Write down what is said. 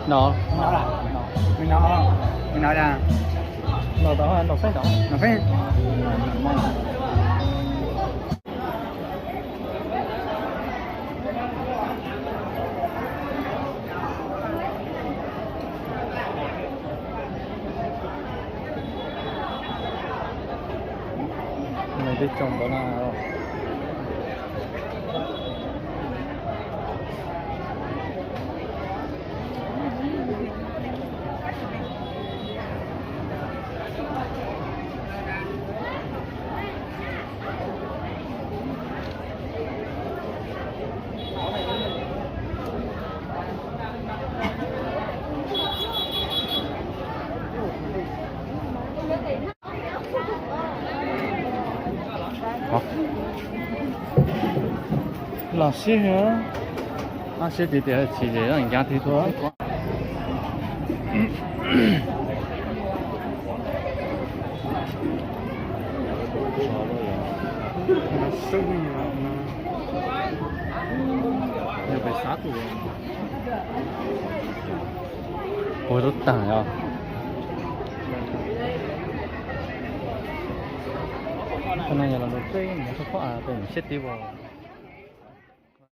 No. No. Nov da. Nov da, nov feej da. Nov feej. Nws twb tsoo ntawd na. Los sib hwb, sib tias tias tsis ze ncav twg tuaj. Puas tau tag os. Qhov no yog los lus teb mus thaj pob av pem siab tib os.